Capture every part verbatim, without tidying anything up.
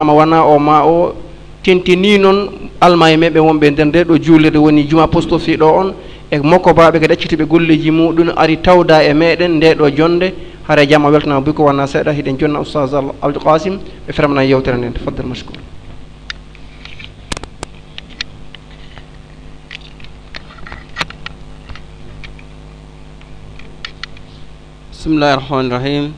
Ama wana o ma o tentini noon alma e meɓe wonɓe nder nde ɗo juulirde woni juma posto fi ɗo on, e mokobaaɓe kadi accituɓe golleeji muɗum ari tawda e meɗen nde ɗo jonde. Hara jama weltana buy ko wana seeɗa, hiɗen jonna Oustaz Al-, Abdou Qasim, ɓe fermana yewtere nden. Tafaddal mashkour. بسم الله الرحمن الرحيم.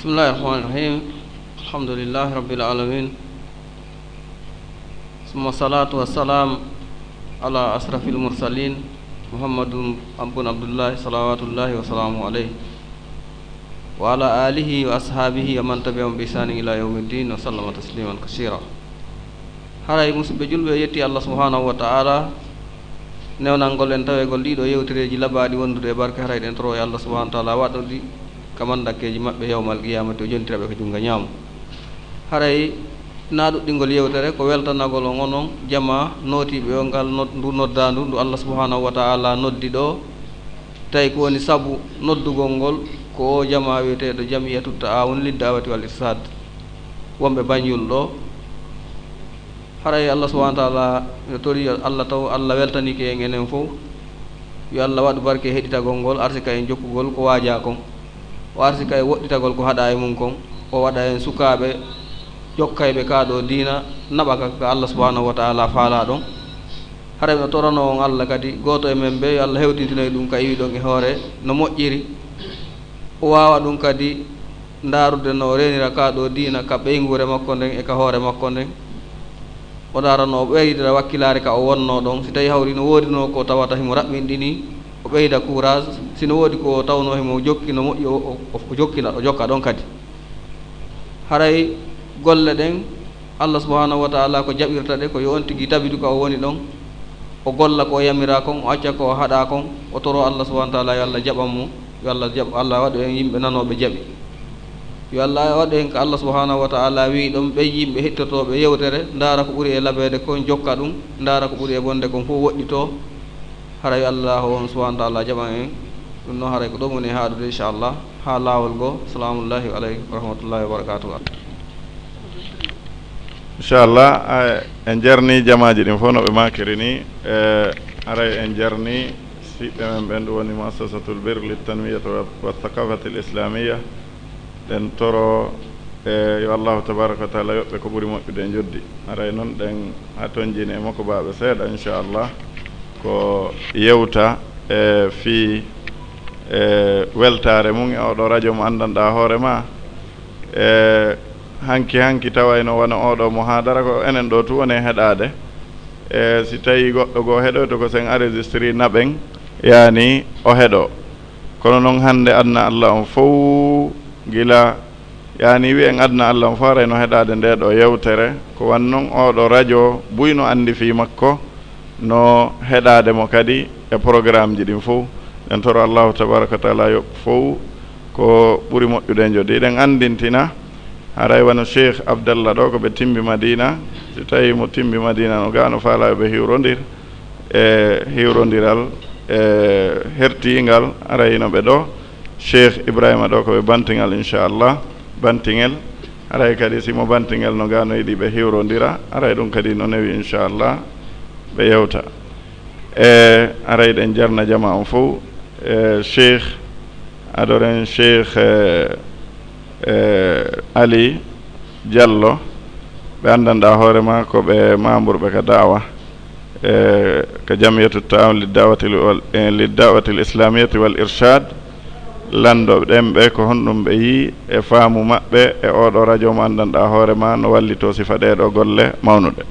بسم الله الرحمن الرحيم. الحمد لله رب العالمين. ثم الصلاة والسلام على أشرف المرسلين محمد بن عبد الله صلوات الله وسلامه عليه وعلى آله وأصحابه ومن تبعهم بإحسان إلى يوم الدين وسلم تسليما كثيرا. Haray, musidɓe julɓe, yetti Allah subhanahu wa ta'ala, newnangol en tawegol ɗiɗo yewtereeji labaaɗi wondude e barke. Haray ɗen toro e Allah subhanahu wa ta'ala waɗoɗi ka mandakkeeji maɓɓe yawmal qiyamati, o jontira ɓe ko junngo ñaamo. Haray na ɗuɗɗingol yewtere ko weltanagol on onon jama nootiiɓe o ngal nod-, ndu noddaandu ndu Allah subhanahu wa ta'ala noddi ɗo. Tawi ko woni sabu noddugol ngol ko o jama wiyeteeɗo Jam'iyatut Ta'awun lid Da'wati wal Irshad wonɓe Banjul ɗo. Haray Allah subhanahu wa ta'ala, yo tori yo Allah taw Allah weltanike en enen fof. Yo Allah waɗu barke e heɗitagol ngol, arsika en jokkugol ko waaja kon. O arsika e woɗɗitagol ko haɗa e mum kon. O waɗa en sukaaɓe jokkayɓe ka ɗo diina, naɓa ka, ka Allah subhanahu wa ta'ala faala ɗon. Haray mi torano on Allah kadi, gooto e men ɓe, yo Allah hewtintinoy ɗum ka iwi ɗon e hoore no moƴƴiri. O waawa ɗum kadi ndaarude no o reenira ka ɗo diina ka ɓeynguure makko nden e ka hoore makko nden. O ndaara no o ɓeydira wakkilaare ka o wonno ɗon. Si tawi hawri no woodino ko tawata himo raɓɓinɗini, o ɓeyda courage. Si no woodi ko o tawno himo jokki no moƴƴi, o, o, o jokkina, o jokka ɗon kadi. Haray golle ɗen, Allah subhanahu wa ta'ala ko jaɓirta ɗe, ko yo on tigi tabitu ka o woni ɗon, o golla ko o yamira kon, o acca ko o haɗa kon, o toro Allah subhanahu wa ta'ala yo Allah jaɓan mo, yo Allah jaɓ-, Allah waɗu en yimɓe nanooɓe jaɓi. Yo Allah waɗu en ka Allah subhanahu wa ta'ala wi'i ɗon, ɓen yimɓe hettotooɓe yewtere, ndaara ko ɓuri e labeede kon, jokka ɗum, ndaara ko ɓuri e bonde kon fof woɗɗitoo. Haray Allah on subhanahu wa ta'ala jaɓan en. Ɗum noon haray ko ɗo woni haaɗude, inchallah, haa laawol goo. Salaamullahi aleykum wa rahmatullahi wa barakatuh. Inchallah, a, en jarni jamaaji ɗin fof no ɓe maakiri ni. E, haray en jarni siɓɓe men ɓen, ɗum woni Muassasatul Birr lit Tanmiyati wa, wa Thaqafatil Islamiyya. Ɗen toro, e, yo Allahu tabaraka wa taala yoɓɓe ko ɓuri moƴƴude e njoddi. Haray noon ɗen a tonjini e makko baaɓe seeɗa, inchallah, ko yewta, e, fii, e, weltaare mum e oɗo radio mo anndanɗaa hoore ma. E, hanki hanki tawayno wano oɗo muhadara ko enen ɗo tu woni e heɗaade. E, si tawi goɗɗo goo heɗoyto ko sen enregistré naɓen, yaani o heɗo. Kono noon hannde adna Allah on fow gila Yaani wi'en adna Allah on fof arayno heɗaade nde ɗo yewtere, ko wan noon oo ɗo radio buy no anndi fii makko, no heɗaade mo kadi e programmeji ɗin fof. En toro Allahu tabaraka wa taala yoɓ fof ko ɓuri moƴƴude e njoddi. Eɗen anndintina, haray wano Cheikh Abdallah ɗo ko ɓe Timbi Madina, si tawi mo Timbi Madina no gaa no faalaa yo ɓe hiwrondir, e hiwrondiral, e hertiingal, arayno ɓe ɗo. Cheikh Ibrahima ɗo ko ɓe Bantiŋal, inchallah, Bantiŋel. Aray kadi, si mo Bantiŋel no gaa no yiɗi ɓe hiwrondira, aray ɗum kadi no newi, inchallah, ɓe yewta. E aray ɗen jarna jama on fof, e Cheikh, adoren Cheikh, e, e Ali Diallo, ɓe anndanɗaa hoore maa ko ɓe membre ɓe ka da'wa, e, ka Jamiyatu Ta'awun Lidda'wati wal, e, Lidda'wati l Islamiyati wal Irshad, lanndo ɗen ɓe ko honɗum ɓe yii e faamu maɓɓe e oo ɗo radio mo anndanɗaa hoore maa no wallitoo sifa ɗee ɗoo golle mawnuɗe.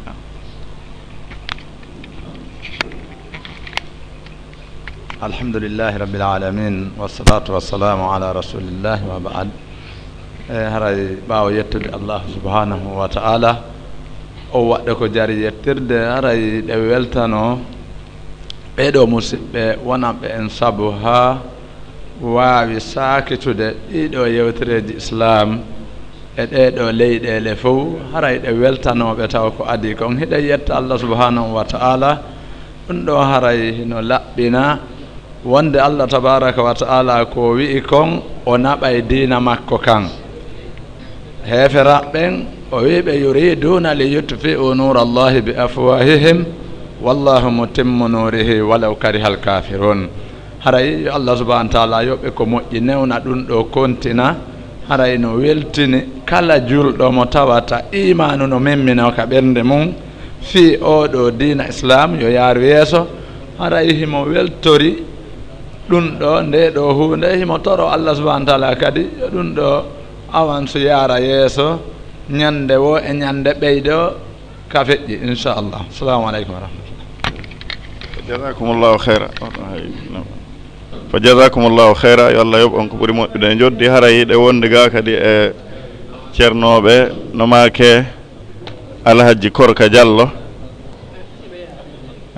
Alhamdulillahi Rabbil Alamin, wassalatu wassalamu ala Rasulillahi wa ba'd. E, haray ɓaawo yettude Allahu subhanahu wa ta'ala, o waɗɗo ko jari yettirde, haray ɗe weltano ɓee ɗoo musiɓɓe wonanɓe en sabu haa waawi saakitude ɗii ɗoo yewtereeji Islam. E ɗee ɗoo leyɗeele fof, haray ɗe weltanooɓe taw ko adii kon. Hiɗen yetta Allah subhanahu wa ta'ala, ɗum ɗoo haray no laɓɓina wonde Allah tabaraka wa ta'ala ko o wi'i kon, o naɓay diina makko kan. Heeferaaɓe ɓen, o wi'i ɓe, "Yuriduna li yutfi'u nura Allahi bi afwahihim, wallahu mutimmu nurihi walaw karihal kafirun." Haray yo Allah subhanahu wa ta'ala yoɓe ko moƴƴi, newna ɗum ɗoo, kontina. Haray no weltini kala julɗo mo tawata iimaanu no memminoo ka ɓernde mum fii oo ɗoo diina Islaam yo yaaru yeeso. Haray himo weltori ɗum ɗoo, ndee ɗoo huunde, himo toro Allah subhanahu wa ta'ala kadi yo ɗum ɗoo awansu yaara yeeso, ñande woo e ñande ɓeydo ka feƴƴi, inchallah. Assalamu aleykum wa rahmatullah. Jazakumullahu khayra. Fa jazakumullahu khayra, yo Allah yoɓ on ko ɓuri moƴƴude e njoddi. Haray hiɗe wondi ga kadi e ceernooɓe, no maake Alhaji Korka Diallo.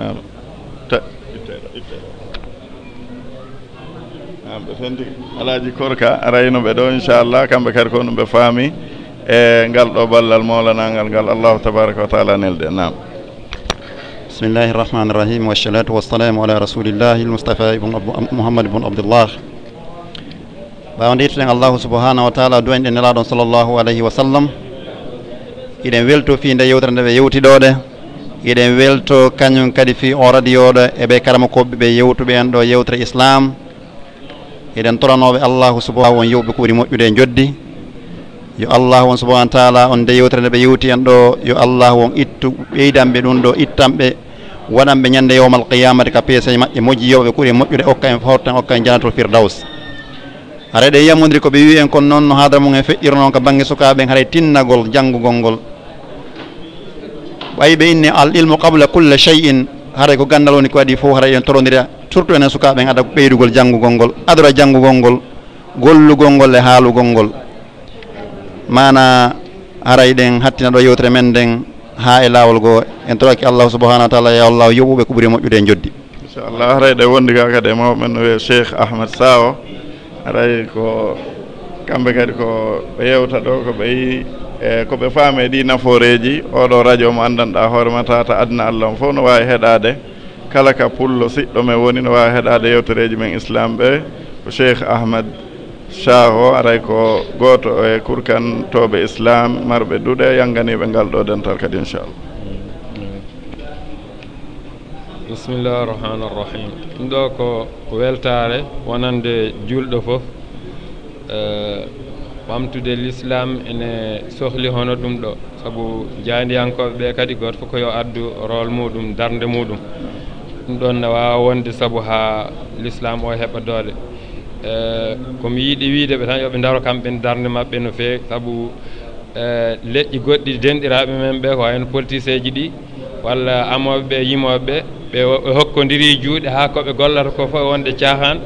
Am, ta- itte ɗo, itte ɗo. Am, ɓe fenti. Alhaji Korka arayno ɓe ɗo, inchallah, kamɓe kadi ko ɗum ɓe faami e ngal ɗo ballal mawlanangal ngal Allahu tabaraka wa taala neldi en. Naam. Bismillahi irrahmani irrahim, wassalatu wassalamu ala rasulillahi ilmustafa ibn Abdu- muhammad ibn abdullah. Ɓaawo nde yettuɗen Allahu subhanahu wa taala, duwayɗen nelaaɗo on sallallahu alayhi wa sallam, hiɗen welto fii nde yewtere nde ɓe yewti ɗo ɗe. Hiɗen welto kañum kadi fii o radio ɗo e ɓe karamokooɓe ɓe yewtuɓe en ɗo yewtere Islam. Hiɗen toranooɓe Allahu subhanahu on yoɓɓe ko ɓuri moƴƴude e njoddi. Yo Allahu on subhanahu wa taala on nde yewtere nde ɓe yewti en ɗo, yo Allahu on ittu ɓeydanɓe ɗum ɗo, ittanɓe, waɗanɓe ñande yowmal qiyamati ka peese maɓɓe moƴƴi, yoɓe ko ɓuri moƴƴude, okka en fawten, okka en janatul firdaws. Haray ɗe yamodiri ko ɓe wi'i en kon noon no haadara mum en feƴƴirnoo ka bannge sukaaɓe en, haray tinnagol janngugol ngol. Ɓay ɓe inni al ilmu qabla kulla shay'in, haray ko ganndal woni ko adii fof, haray en torondira surtout enen sukaaɓe en ada ɓeydugol janngugol ngol, adora janngugol ngol, gollugol ngol e haalugol ngol. Maana haray ɗen hattina ɗo yewtere men nden haa e laawol goo, en toraki Allahu subhanahu wa taala, ya Allahu yoɓuɓe ko ɓuri moƴƴude e njoddi. Inchallah, haray ɗe wondi ga kadi e mawɓe men no wiye Cheikh Ahmed Sawo. Haray ko kamɓe kadi ko ɓe yewta ɗo, ko ɓe yi e ko ɓe faami e ɗi nafooreeji. Oɗo radio mo anndanɗaa hoore ma tata aduna Allah on fof no waawi heɗaade. Kala ka pullo siɗɗo men woni no waawi heɗaade yewtereeji men Islam ɓe. Ko Cheikh Ahmed Sawo, aray ko gooto e kurkantooɓe Islam marɓe duɗe, yannganiiɓe ngal ɗo dental kadi, inchallah. Bismillahi irrahmani irrahim. Ɗum ɗo ko weltaare wonande julɗo fof. Eh, ɓamtude l'islam ene sohli hono ɗum ɗo, sabu jaandiyankooɓe ɓe kadi gooto fof ko yo addu rôle muɗum, darnde muɗum. Ɗum ɗon ne waawa wonde sabu haa l'islam o heɓa doole. Eh, ko mi yiɗi wiide ɓe tan, yo ɓe ndaro kamɓe darnde maɓɓe no feewi, sabu eh, leƴƴi goɗɗi denɗiraaɓe men ɓe, ko wayno politiseeji ɗi, walla amooɓe ɓe, yimooɓe ɓe, ɓe o- ɓe hokkondiri juuɗe haa ko ɓe gollata ko fof wonde caahaan,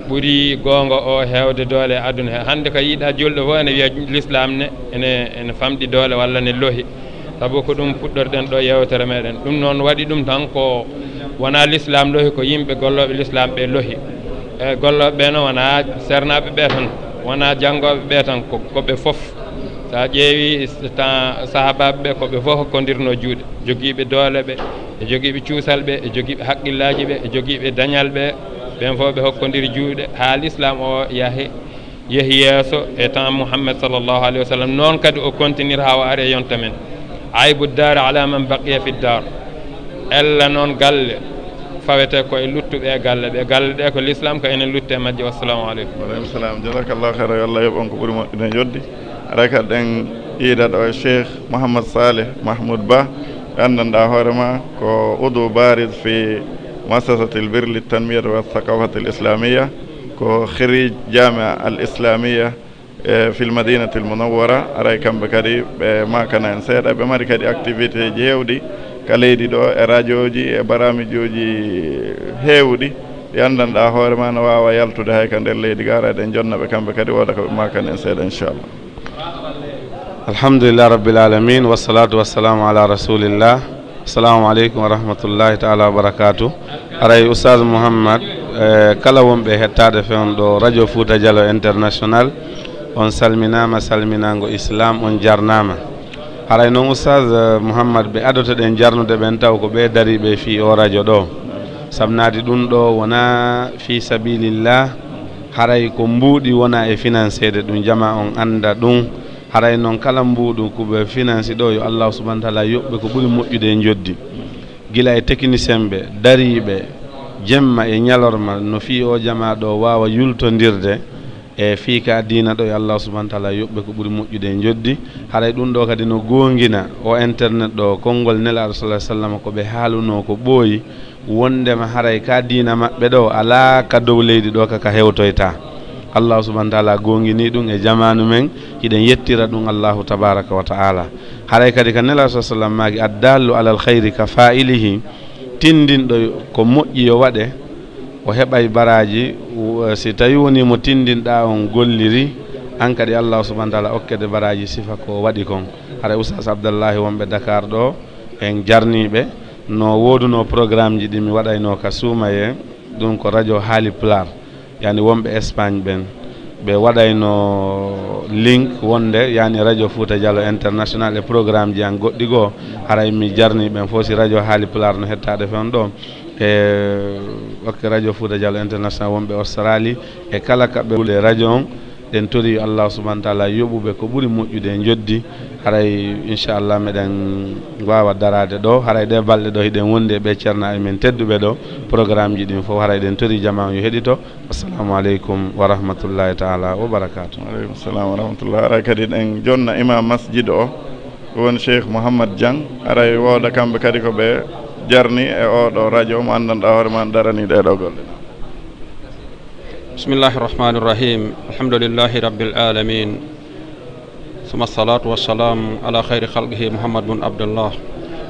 ɓuri goonga o heewde doole e aduna he. Hannde ko yiɗa julɗo fof ene wiya l'islam ne ene, ene famɗi doole walla ne lohi. Sabu ko ɗum puɗɗorɗen ɗo yewtere meɗen. Ɗum noon waɗi ɗum tan ko wonaa l'islam lohi, ko yimɓe gollooɓe l'islam ɓe lohi. E gollooɓe ɓe noon wonaa seernaaɓe ɓe tan, wonaa janngooɓe ɓe tan, ko, ko ɓe fof. So a ƴeewi temps sahaabaaɓe ɓe, ko ɓe fof hokkondirnoo juuɗe, jogiiɓe doole ɓe, e jogiiɓe cuusal ɓe, e jogiiɓe haqqillaaji ɓe, e jogiiɓe dañal ɓe, ɓeen fof ɓe hokkondiri juuɗe haa l'islam o yahi, yehi yeeso e temps Muhammad sallallahu alayhi wa sallam. Noon kadi o kontinir haa o ari e yonta men. Aybu daari ala man baqiya fi daar. Ella noon galle fawete ko e luttuɓe e galle ɓe. Galle ɗe ko l'islam, ko enen lutte e majje. Wassalamu aleykum. Wa aleykum salam. Jazakallahu khairan. Yo Allah yoɓ on ko ɓuri moƴƴude e joddi. Aray kadi ɗen iida ɗo e Cheikh Mouhammad Saleh Mahmoud Ba. Ɓe anndanɗaa hoore ma ko udu bariz fi muassasatil birr lit tanmiyati wa thaqafatil islamiyya. Ko khirij jamia al islamiyya e fil madinatil munawwara. Aray kamɓe kadi ɓe maakana en seeɗa. Ɓe mari kadi activité ji heewɗi ka leydi ɗo e radioji e baramijuji heewɗi ɗi anndanɗaa hoore ma no waawa yaltude hay ka nder leydi ga. Aray ɗen jonna ɓe kamɓe kadi wooda ko ɓe maakana en seeɗa, inchallah. Alhamdulillah rabbil alamin, wassalatu wassalamu ala rasulillah. Assalamu aleykum wa rahmatullahi taala wa barakatuh. Aray Oustaz Mouhammad, e kala wonɓe hettaade fewndo ɗo Radio Fouta Diallo International, On salminaama salminaango Islaam, on jarnaama. Haray noon Ustaaz, eh, Muhammad, ɓe adotoɗen jarnude ɓen taw ko ɓe dariiɓe fii oo rajo ɗoo. Sabnaadi ɗun ɗoo wonaa fii sabiilillah, haray ko mbuuɗi wonaa e finanseede ɗun, jamaa on annda ɗun. Haray noon kala mbuuɗu ko ɓe finansi ɗoo, yo Allaahu subhaanahu wa taala yoɓ ɓe ko ɓuri moƴƴude e njoddi. Gila e teknisiyen ɓe, dariiɓe, jemma e ñalorma, no fii oo jamaa ɗoo waawa yultondirde, e fii ka diina ɗoo, yo Allaahu subhaanahu wa taala yoɓ ɓe ko ɓuri moƴƴude e njoddi. Haray ɗun ɗoo kadi no goongina oo internet ɗoo, konngol Nelaaɗo sallallaahu alayhi wa sallam, ko ɓe haalunoo ko ɓooyi, wonndema haray ka diina maɓɓe ɗoo alaa ka dow leydi ɗoo ka ka hewtoyta. Allaahu subhaanahu wa taala goonginii ɗun e jamaanu men, hiɗen yettira ɗun Allaahu tabaaraka wa taala. Haray kadi ka Nelaaɗo sallallaahu alayhi wa sallam maaki, "Addaallu alal khayri ka faa'ilihi", tinndinɗo ko moƴƴi yo waɗe, o heɓay baraaji, w-, si tawii wonii mo tinndinɗaa on golliri, an kadi Allaahu subhaanahu wa taala okkete baraaji sifa ko o waɗi kon. Haray Ustaaz Abdallahi wonɓe Dakar ɗoo, en jarnii ɓe, no woodunoo programmeji ɗi mi waɗaynoo ka suumayee, ɗun ko rajo Haali Pulaar, yani wonɓe Espagne ɓen. Ɓe waɗayno link wonde yani Radio Fouta Diallo International e programmeji an goɗɗi goo. Haray mi jarnii ɓen fof, si rajo Haali Pulaar no hettaade fewndo ɗoo, e okke Radio Fouta Diallo International wonɓe Australie, e kala kaɓɓe radio on. Ɗen tori yo Allaahu subhaanahu wa taala yoɓu ɓe ko ɓuri moƴƴude e njoddi. Haray inchallah meɗen waawa daraade ɗoo. Haray ɗee balɗe ɗoo hiɗen wondi e ɓee ceernaaɓe men tedduɓe ɗoo. Programmeji ɗin fof haray ɗen tori jamaa on yo heɗito. Assalamu aleykum wa rahmatullahi taala wa barakaatu. Wa aleykum salam wa rahmatullah. Haray kadi ɗen jonna imam masjid o, ko woni Cheikh Mouhammad Dieng. Haray wooda kamɓe kadi ko ɓe jarni e oo ɗoo radio mo anndanɗaa hoore maa darani ɗee ɗoo golle. بسم الله الرحمن الرحيم. الحمد لله رب العالمين. ثم الصلاة والسلام على خير خلقه محمد بن عبد الله.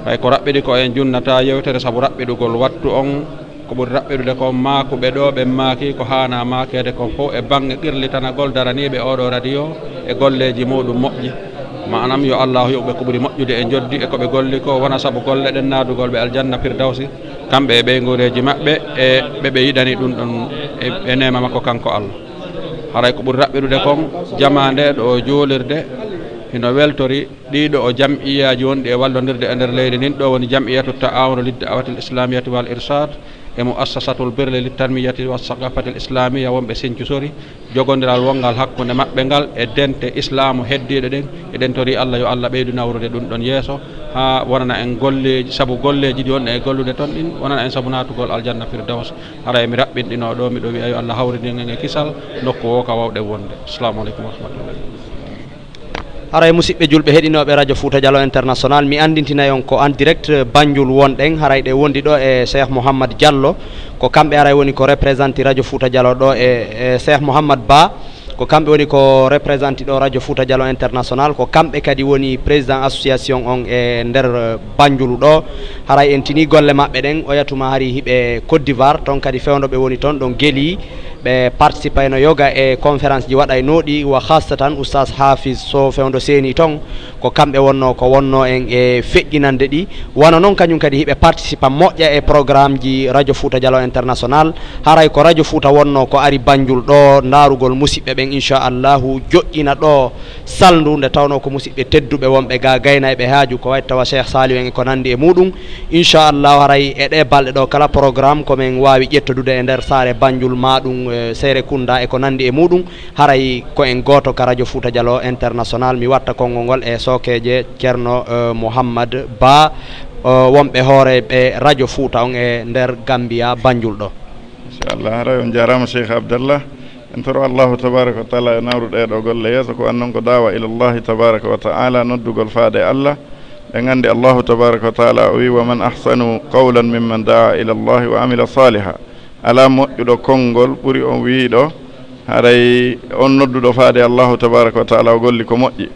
Ɓay ko raɓɓiɗi ko en junnata yewtere sabu raɓɓiɗugol wattu on, ko ɓuri raɓɓiɗude kon maakuɓe ɗoo, ɓen maaki ko haanaa maakeede kon fow e baŋŋe qirlitanagol daraniiɓe oo ɗoo radio e golleeji muuɗum moƴƴi. Maanam yo Allaahu yoɓu ɓe ko ɓuri moƴƴude e njoddi e ko ɓe golli ko, wona sabu golle ɗen naadugol ɓe aljanna Firdawsi. Kamɓe e ɓeynguureeji maɓɓe e ɓe ɓe yiɗani ɗun ɗon e, e neema makko kanko Allah. Haray ko ɓuri raɓɓiɗude kon, jamaa nde ɗoo juulirde hino weltori ɗii ɗoo jam'iyaaji wonɗi e wallondirde e nder leydi ndin. Ɗoo woni Jam'iyatu Ta'awunu Lid Da'awatil Islamiyati wal Irshad e Mu'assasatul Birri Lit Tanmiyati Was Saqafatil Islamiyya wonɓe Sinthiou Sori. Jogondiral wonngal hakkunde maɓɓe ngal e dente islaamu heddiiɗe ɗen, eɗen tori Allah yo Allah ɓeydu nawrude ɗun ɗon yeeso, haa wonana en golleeji, sabu golleeji ɗi wonɗen e gollude ton ɗin, wonana en sabu naatugol aljanna Firdaws. Haray mi raɓɓinɗinoo ɗoo, miɗo wi'a yo Allah hawrindin en e kisal nokku o ka wawɗen wonde. Assalamu aleykum wa rahmatullahi. Haray, musiɓɓe julɓe heɗinooɓe Radio Fouta Diallo International, mi anndintinay on ko en direct Banjul wonɗen. Haray ɗe wondi ɗoo e Cheikh Mouhammad Diallo, ko kamɓe haray woni ko représenté Radio Fouta Diallo ɗoo e, e Cheikh Mouhammad Ba, ko kamɓe woni ko représenté ɗoo Radio Fouta Diallo International, ko kamɓe kadi woni président association on e nder Banjul ɗoo. Haray en tinii golle maɓɓe ɗen, oya tuma hari hiɓe Côte d'Ivoire, ton kadi fewndo ɓe woni ton, ɗon Guéli. Ɓe participayno yoga e conférence ji waɗaynooɗi, wa khassatan Oustaz Hafiz Sow fewndo seeni ton, ko kamɓe wonno ko wonno en e feƴƴinande ɗi. Wano non kañum kadi hiɓe participa moƴƴa e programme ji Radio Fouta Diallo International. Haray ko Radio Fouta wonno ko ari Banjul ɗoo, ndaarugol musiɓɓe ɓen, inchallahu, joƴƴina ɗoo salndu, nde tawnoo ko musiɓɓe tedduɓe wonɓe ga gaynayɓe haaju, ko wayi tawa Cheikh Saliou en e ko nanndi e muuɗum. Inchallahu, haray e ɗee balɗe ɗoo kala programme ko men waawi ƴettodude e nder saare Banjul, maa ɗum, eh, Serekunda e ko nanndi e muuɗum. Haray ko en gooto ka Radio Fouta Diallo International. Mi watta konngol ngol e sookeeje Ceerno, eh, Mouhammad Ba, eh, wonɓe hooreeɓe Radio Fouta on e nder Gambia Banjul ɗoo. Inchallah, haray on jaaraama Cheikh Abdallah. En toro Allahu tabaraka wa taala yo nawru ɗee ɗoo golle yeeso. Ko annon ko da'wa ila Allahi tabaraka wa taala, noddugol faade e Allah. Ɗen anndi Allahu tabaraka wa taala o wi: "Wa man ahsanu qawlan mimman da'a ila Allahi wa amila saliha." Alaa moƴƴuɗo konngol ɓuri on wiiɗo, haray on nodduɗo faade e Allahu tabaraka wa taala, o golli ko moƴƴi.